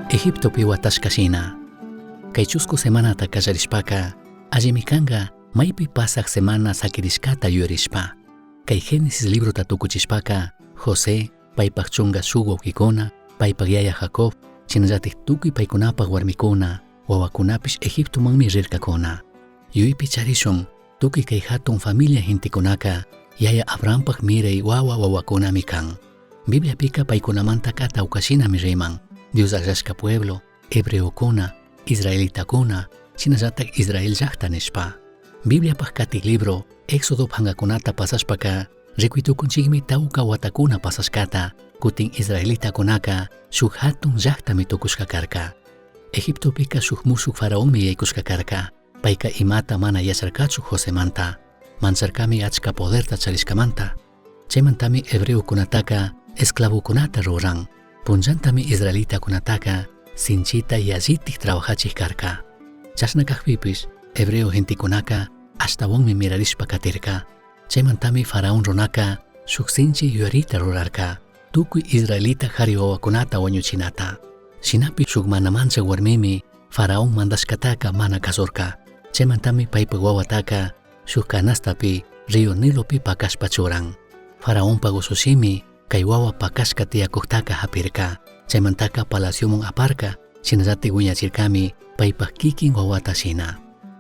Egiptopi huatashca shina. Cai chuscu semanata callarishpaca, allimi canga maipi pasaj semana saquirishcata yuyarishpa. Cai Génesis librota tucuchishpaca, José, paipaj chunga shuj huauquicuna, paipaj yaya Jacob, shinallataj tucui paicunapaj huarmicuna, huahuacunapish Egiptomanmi rircacuna. Yuyaipi charishun, tucui cai jatun familia gentecunaca yaya Abrahampaj mirai huahua huahuacunami can. Bibliapica paicunamantaca tauca shinami riman: Dios agllashca pueblo, hebreocuna, israelitacuna, shinallataj Israel llajta nishpa. Bibliapaj catij libro Éxodo pangacunata pasashpaca ricui tucunchijmi tauca huatacuna pasashcata, cutin israelitacunaca shuj jatun llajtami tucushca carca. Egiptopica shuj mushuj faraonmi yaicushca carca. Paica imata mana yacharcachu Josemanta. Mancharcami achca poderta charishcamanta. Chaimantami hebreocunataca esclavocunata ruran. Punllantami israelitacunataca sinchita yallitaj trabajachij carca. Chashna cajpipish hebreo gentecunaca ashtahuanmi mirarishpa catirca. Chaimantami faraón runaca shuj sinchi yuyarita rurarca, tucui israelita jari huahuacunata huañuchinata. Shinapish shuj mana manchaj huarmimi faraón mandashcataca mana cazurca. Chaimantami paipaj huahuataca shuj canastapi río Nilopi pacashpa churan. Faraonpaj ushushimi cai huahua pacashca tiyacujtaca japirca. Chaimantaca palacioman aparca, shinallataj huiñachircami paipaj quiquin huahuata shina.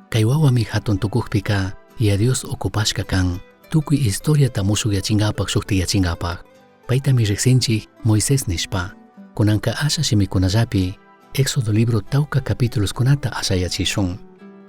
Cai huahuami jatun tucujpica Yaya Dios ocupashca can, tucui historiata mushujyachingapaj shujtiyachingapaj. Paitami rijsinchij Moisés nishpa. Cunanca asha shimicunallapi Éxodo libro tauca capituloscunata ashayachishun.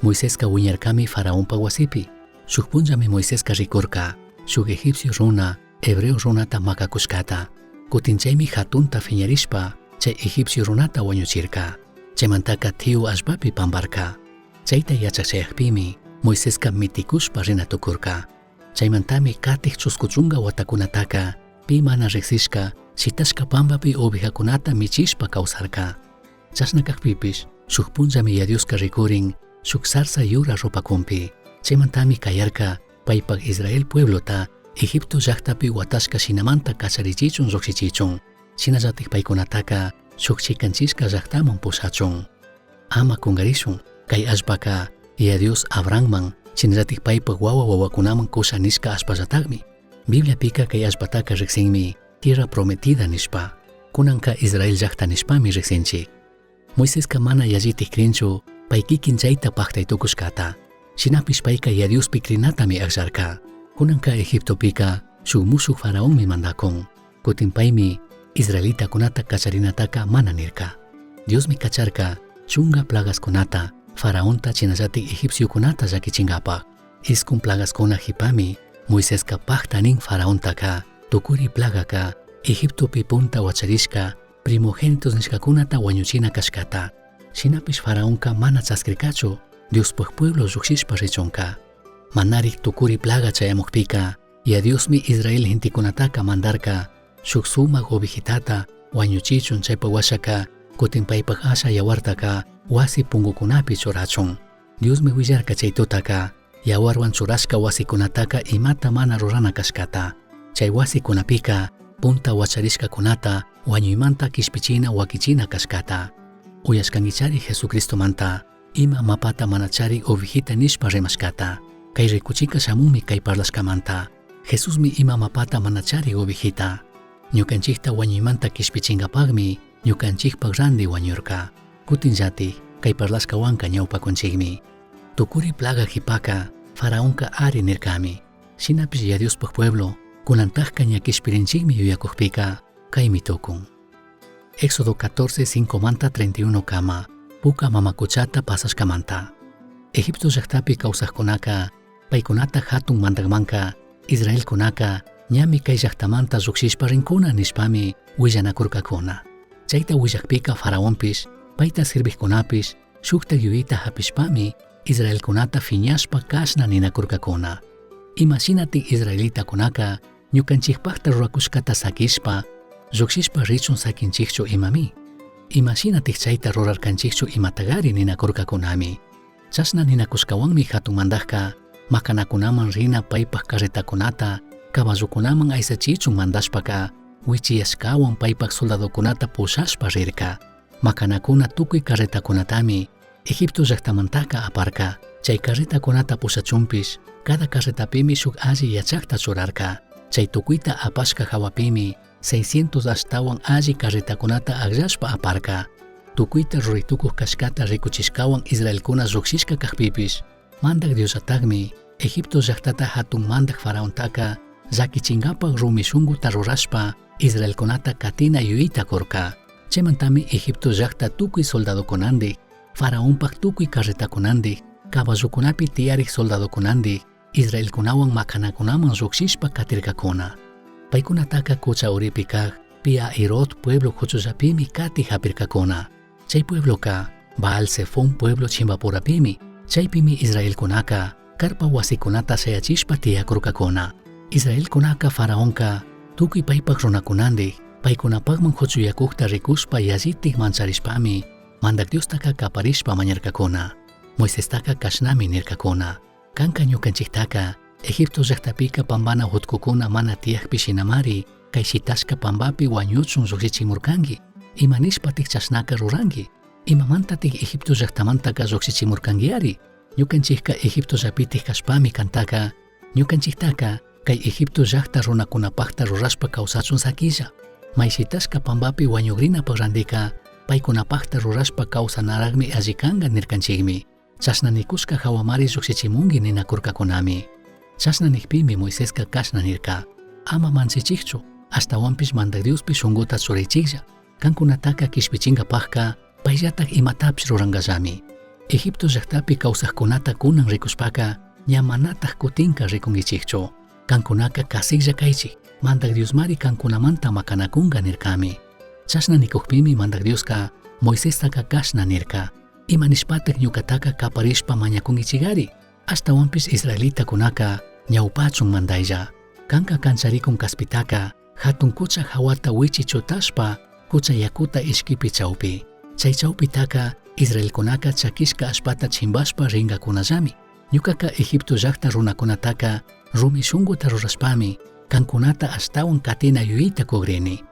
Moisesca huiñarcami faraonpaj huasipi. Shuj punllami Moisesca ricurca, shuj egipcio runa hebreo runata macacushcata. Cutin chaimi jatunta fiñarishpa chai egipcio runata huañuchirca. Chaimantaca thiu allpapi pambarca. Chaita yachaj chayajpimi Moisesca miticushpa rina tucurca. Chaimantami catij chuscu chunga huatacunataca pi mana rijsishca shitashca pambapi ovejacunata michishpa causarca. Chashna cajpipish shuj punllami Yaya Diosca ricurin shuj zarza yura rupacunpi. Chaimantami cayarca paipaj Israel pueblota Egipto llajtapi huatashca shinamanta cacharichichun llujshichichun. Shinallataj paicunataca shuj chicanchishca llajtaman pushachun. Ama cungarishun, cai allpaca Yaya Dios Abrahamman, shinallataj paipaj huahua huahuacunaman cusha nishca allpallatajmi. Bibliapica cai allpataca rijsinmi Tierra Prometida nishpa. Cunanca Israel llajta nishpami rijsinchij. Moisesca mana yallitaj crinchu pai quiquin chaita pajtai tucushcata. Shinapish paica Yaya Diospi crinatami agllarca. Cunanca Egiptopica shuj mushuj faraonmi mandacun. Cutin paimi israelitacunata cacharinataca mana nirca. Diosmi cacharca chunga plagascunata faraonta shinallataj egipciocunata llaquichingapaj. Iscun plagascuna jipami Moisesca pajta nin faraontaca tucuri plagaca Egiptopi punta huacharishca primogénitos nishcacunata huañuchina cashcata. Shinapish faraonca mana chasquircachu Diospaj pueblo llujshishpa richunca. Manarij tucuri plaga chayamujpica Yaya Diosmi Israel gentecunataca mandarca shuj sumaj ovejitata huañuchichun, chaipa huashaca cutin paipaj asha yahuartaca huasi pungucunapi churachun. Diosmi huillarca chai tutaca yahuarhuan churashca huasicunataca imata mana rurana cashcata. Chai huasicunapica punta huacharishcacunata huañuimanta quishpichina huaquichina cashcata. Uyashcanguichari Jesucristomanta ima mapata mana charij ovejita nishpa rimashcata. Cai ricuchica shamunmi cai parlashcamanta. Jesusmi ima mapata mana charij ovejita. Ñucanchijta huañuimanta quishpichingapajmi ñucanchijpaj randi huañurca. Cutin llatik cai parlashcahuanca ñaupacunchijmi. Tucuri plaga jipaca faraonca ari nircami. Shinapish Yaya Diospaj pueblo cunantajca ña quishpirinchijmi yuyacujpica caimi tucun. Éxodo 14, 5 manta 31 cama, Puca mama cuchata pasashcamanta. Egipto llajtapi causajcunaca paicunata jatun mandajmanca israelcunaca ñami cai llajtamanta llujshishpa rincuna nishpami huillanacurcacuna. Chaita huillajpica faraonpish, paita sirvijcunapish shujtaj yuyaita japishpami israelcunata fiñashpa cashna ninacurcacuna: Ima shinataj israelitacunaca ñucanchijpajta ruracushcata saquishpa llujshishpa richun saquinchijchu imami? Ima shinataj chaita rurarcanchijchu imatagari ninacurcacunami. Chashna ninacushcahuanmi jatun mandajca macanacunaman rina paipaj carretacunata caballocunaman aisachichun mandashpaca huichiyashcahuan paipaj soldadocunata pushashpa rirca. Macanacuna tucui carretacunatami Egipto llajtamantaca aparca. Chai carretacunata pushachunpish cada carretapimi shuj alli yachajta churarca. Chai tucuita apashca jahuapimi 600 ashtahuan alli carretacunata agllashpa aparca. Tucuita rurai tucuj cashcata ricuchishcahuan israelcuna llujshishca cajpipish, Mandaj Diosllatajmi Egipto llajtata jatun mandaj faraontaca llaquichingapaj rumi shunguta rurashpa israelcunata catina yuyaita curca. Chaimantami Egipto llajta tucui soldadocunandij, faraonpaj tucui carretacunandij, caballocunapi tiyarij soldadocunandij israelcunahuan macanacunaman llujshishpa catircacuna. Paicunataca cucha uripi caj Pi-hahirot pueblo cuchullapimi cati japircacuna. Chai puebloca Baal-zefón pueblo chimbapurapimi. Chaipimi israelcunaca carpa huasicunata shayachishpa tiyacurcacuna. Israelcunaca faraonca tucui paipaj runacunandij paicunapajman cuchuyacujta ricushpa yallitaj mancharishpami Mandaj Diostaca caparishpa mañarcacuna. Moisestaca cashnami nircacuna: Canca ñucanchijtaca Egipto llajtapica pambana jutcucuna mana tiyajpi shinamari cai shitashca pambapi huañuchun llujshichimurcangui. Ima nishpataj chashnaca rurangui? Imamantataj Egipto llajtamantaca llujshichimurcanguiari? Ñucanchijca Egipto llapitaj cashpami cantaca, ñucanchijtaca cai Egipto llajta runacunapajta rurashpa causachun saquilla. Mai shitashca pambapi huañugrinapaj randica paicunapajta rurashpa causanarajmi alli canga nircanchijmi. Chashna nicushca jahuamari llujshichimungui ninacurcacunami. Chashna nijpimi Moisesca cashna nirca: Ama manchichijchu, ashtahuanpish Mandaj Diospi shunguta churaichijlla. Cancunataca quishpichingapajca paillataj imatapish rurangallami. Egipto llajtapi causajcunata cunan ricushpaca ña manataj cutinca ricunguichijchu. Cancunaca casijlla caichij, Mandaj Diosmari cancunamanta macanacunga nircami. Chashna nicujpimi Mandaj Diosca Moisestaca cashna nirca: Ima nishpataj ñucataca caparishpa mañacunguichigari? Ashtahuanpish israelitacunaca ñaupachun mandailla. Canca cancharicun caspitaca jatun cucha jahuata huichi chutashpa cucha yacuta ishquipi chaupi. Chai chaupitaca israelcunaca chaquishca allpata chimbashpa ringacunallami. Ñucaca Egipto llajta runacunataca rumi shunguta rurashpami cancunata ashtahuan catina yuyaita cugrini.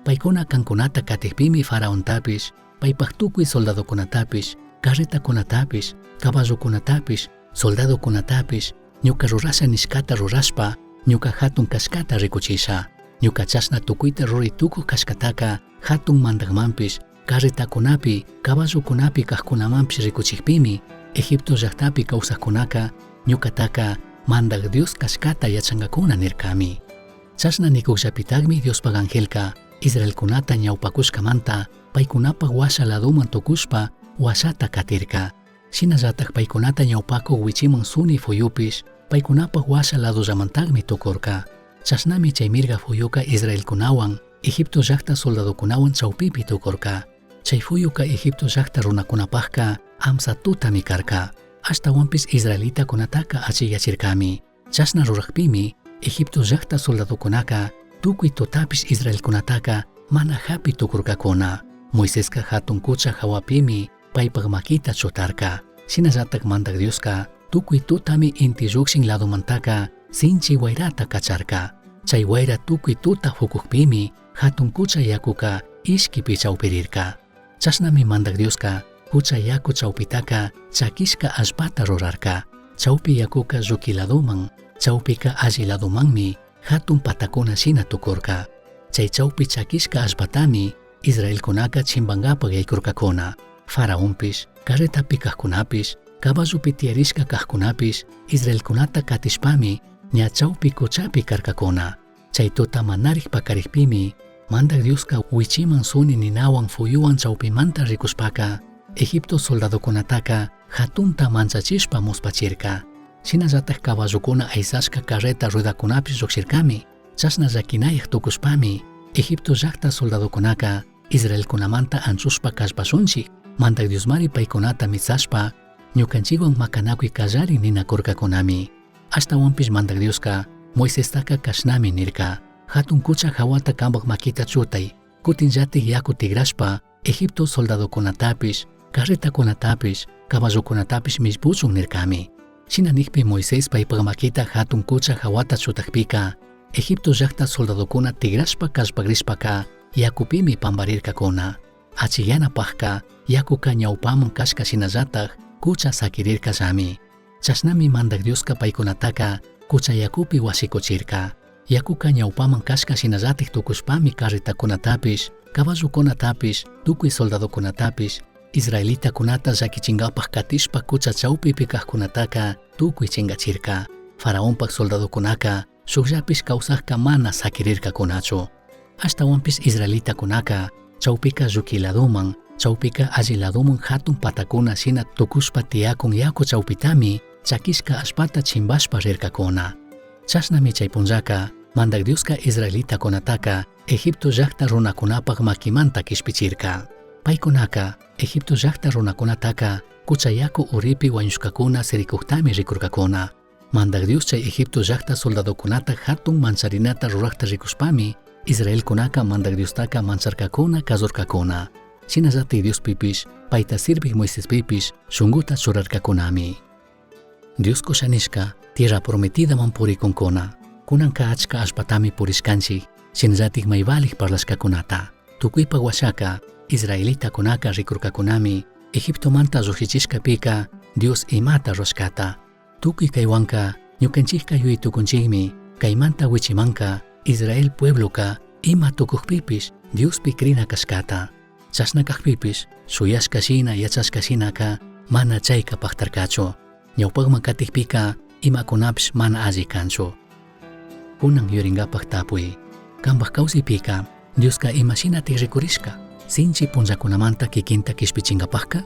Paicuna cancunata catijpimi faraontapish, paipaj tucui soldadocunatapish, carretacunatapish, caballocunatapish, soldadocunatapish ñuca rurasha nishcata rurashpa ñuca jatun cashcata ricuchisha. Ñuca chashna tucuita rurai tucuj cashcataca jatun mandajmanpish, carretacunapi, caballocunapi cajcunamanpish ricuchijpimi, Egipto llajtapi causajcunaca ñucataca Mandaj Dios cashcata yachangacuna nircami. Chashna nicujllapitajmi Diospaj angelca israelcunata ñaupacushcamanta paicunapaj huasha ladoman tucushpa huashata catirca. Shinallataj paicunata ñaupacuj huichiman suni fuyupish paicunapaj huasha ladollamantajmi tucurca. Chashnami chai mirga fuyuca israelcunahuan, Egipto llajta soldadocunahuan chaupipi tucurca. Chai fuyuca Egipto llajta runacunapajca amsa tutami carca. Ashtahuanpish israelitacunataca achijyachircami. Chashna rurajpimi Egipto llajta soldadocunaca tucui tutapish israelcunataca mana japi tucurcacuna. Moisesca jatun cucha jahuapimi paipaj maquita chutarca. Shinallataj Mandaj Diosca tucui tutami inti llujshin ladomantaca sinchi huairata cacharca. Chai huaira tucui tuta fucujpimi jatun cucha yacuca ishquipi chaupirirca. Chashnami Mandaj Diosca cucha yacu chaupitaca chaquishca allpata rurarca. Chaupi yacuca lluqui ladoman, chaupica alli ladomanmi jatun patacuna shina tucurca. Chai chaupi chaquishca allpatami israelcunaca chimbangapaj yaicurcacuna. Faraonpish, carretapi cajcunapish, caballopi tiyarishca cajcunapish israelcunata catishpami ña chaupi cuchapi carcacuna. Chai tuta manarij pacarijpimi Mandaj Diosca huichiman suni ninahuan fuyuhuan chaupimanta ricushpaca Egipto soldadocunataca jatunta manchachishpa muspachirca. Shinallataj caballocuna aisashca carreta ruedacunapish llujshircami. Chashna llaquinayaj tucushpami Egipto llajta soldadocunaca israelcunamanta anchushpa callpashunchij, Mandaj Diosmari paicunata mitsashpa ñucanchijhuan macanacui callarin ninacurcacunami. Ashtahuanpish Mandaj Diosca Moisestaca cashnami nirca: Jatun cucha jahuata cambaj maquita chutai, cutinllataj yacu tigrashpa Egipto soldadocunatapish, carretacunatapish, caballocunatapish millpuchun nircami. Shina nijpi Moisés paipaj maquita jatun cucha jahuata chutajpica, Egipto llajta soldadocuna tigrashpa callpagrishpaca yacupimi pambarircacuna. Achijyanapajca yacuca ñaupaman cashca shinallataj cucha saquirircallami. Chashnami Mandaj Diosca paicunataca cucha yacupi huashicuchirca. Yacuca ñaupaman cashca shinallataj tucushpami carretacunatapish, caballocunatapish, tucui soldadocunatapish, israelitacunata llaquichingapaj catishpa cucha chaupipi cajcunataca tucui chingachirca. Faraonpaj soldadocunaca shujllapish causajca mana saquirircacunachu. Ashtahuanpish israelitacunaca chaupica lluqui ladoman, chaupica alli ladoman jatun patacuna shina tucushpa tiyacun yacu chaupitami chaquishca allpata chimbashpa rircacuna. Chashnami chai punllaca Mandaj Diosca israelitacunataca Egipto llajta runacunapaj maquimanta quishpichirca. Paicunaca Egipto llajta runacunataca cucha yacu uripi huañushcacuna siricujtami ricurcacuna. Mandaj Dios chai Egipto llajta soldadocunata jatun mancharinata rurajta ricushpami Israelcunaca Mandaj Diostaca mancharcacuna cazurcacuna. Shinallataj Diospipish, paita sirvij Moisespipish shunguta churarcacunami. Dios cusha nishca tierra prometidaman puricuncuna. Cunanca achca allpatami purishcanchij, shinallataj may valij parlashcacunata. Tucuipaj huashaca, israelitacunaca ricurcacunami Egiptomanta llujshichishcapica Dios imata rurashcata. Tucui caihuanca ñucanchijca yuyai tucunchijmi, caimanta huichimanca Israel puebloca ima tucujpipish Diospi crina cashcata. Chashna cajpipish shuyashca shina yachashca shinaca mana chaica pajtarcachu. Ñaupajman catijpica imacunapish mana alli canchu. Cunan yuyaringapaj tapui. Cambaj causaipica Diosca ima shinataj ricurishca? Sinchi punllacunamanta quiquinta quishpichingapajca?